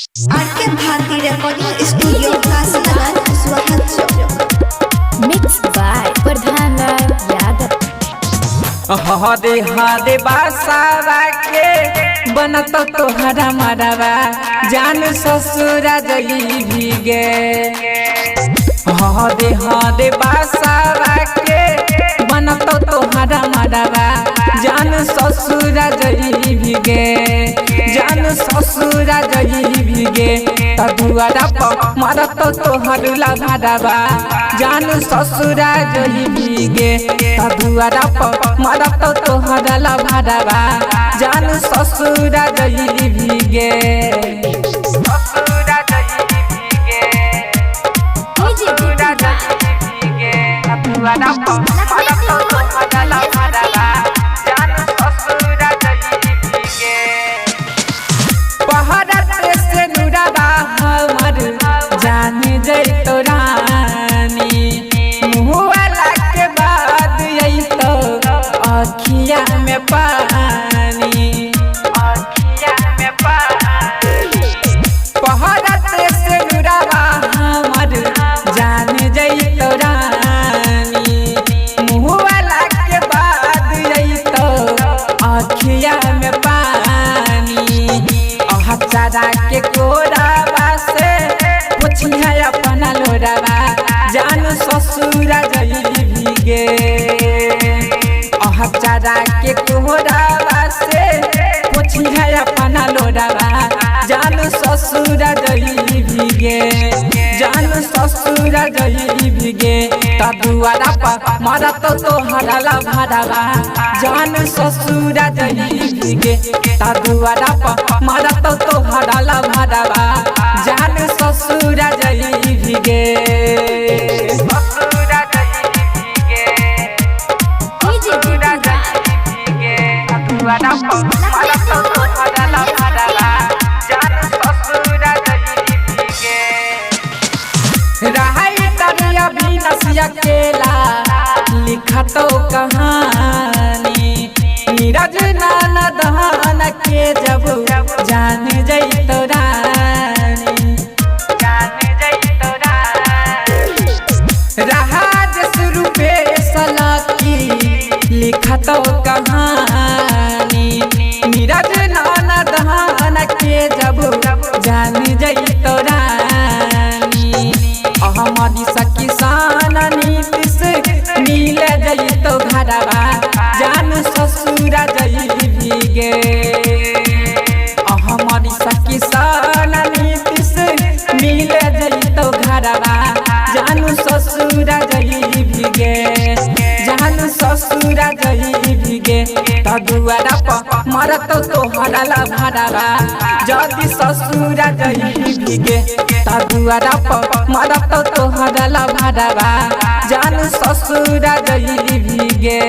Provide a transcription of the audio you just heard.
R K Bharti recording studio Kashinagar Kushwaha Chowk. Mix by Pradhan Lal Yadav. Hare Hare बासावा के बनत तोहरा मरवा जान ससुरा जली भीगे। हरे हरे बासावा के बनत तोहरा मरवा जान ससुरा जली भीगे, जान ससुरा जली भीगे। तदुआरा प मरत तोहर लाभारवा जान ससुरा जली भीगे। तदुआरा प मरत तोहर लाभारवा जान ससुरा जली भीगे। ससुरा जली भीगे। ससुरा जली भीगे। तदुआरा प मरत तोहर लाभारवा जान ससुरा जली भीगे। पहरत से नुरबा हमर जान जैतो रानी, मुँहवाला के बाद अइतो अखिया में पानी, अखिया में पानी। पहरत से नुरबा हमर जान जैतो रानी, मुँहवाला के बाद अइतो अखिया में पानी। अहचारा के कोराबा से पुछिया अपना लोराबा जान ससुरा जली भीगे। अहचारा के कोराबा से पुछिया अपना लोराबा जान ससुरा जली भीगे, जान ससुरा जली भीगे। तदुआरा प मरत तोहरा लाभारवा जान ससुरा जली भीगे। तदुआरा प मरत तोहरा लाभारवा जान ससुरा जली भीगे। ससुरा जली भीगे। ससुरा जली भीगे। तदुआरा प मरत तोहरा लाभारवा जान ससुरा जली भीगे। रहाई तरिया बिनस अकेला लिखतो कहानी, नीरज नाना दहन के जब जान जैतो रानी, जान जैतो रानी। रहा रूपे सलाकी लिखतो कहानी, नीरज नाना दहन के जब जान जैतो रानी। अहमदी सकिसान नीतिश मिल जैतो घरवा जान ससुरा जली भीगे। अहमदी सकिसान नीतिश मिल जैतो घरवा जान ससुरा जली भीगे, जान ससुरा जली भीगे। तदुआरा प मरत तोहरा लाभारवा जदि ससुरा जली भीगे। तदुआरा प मरत तोहरा लाभारवा जान ससुरा जली भीगे।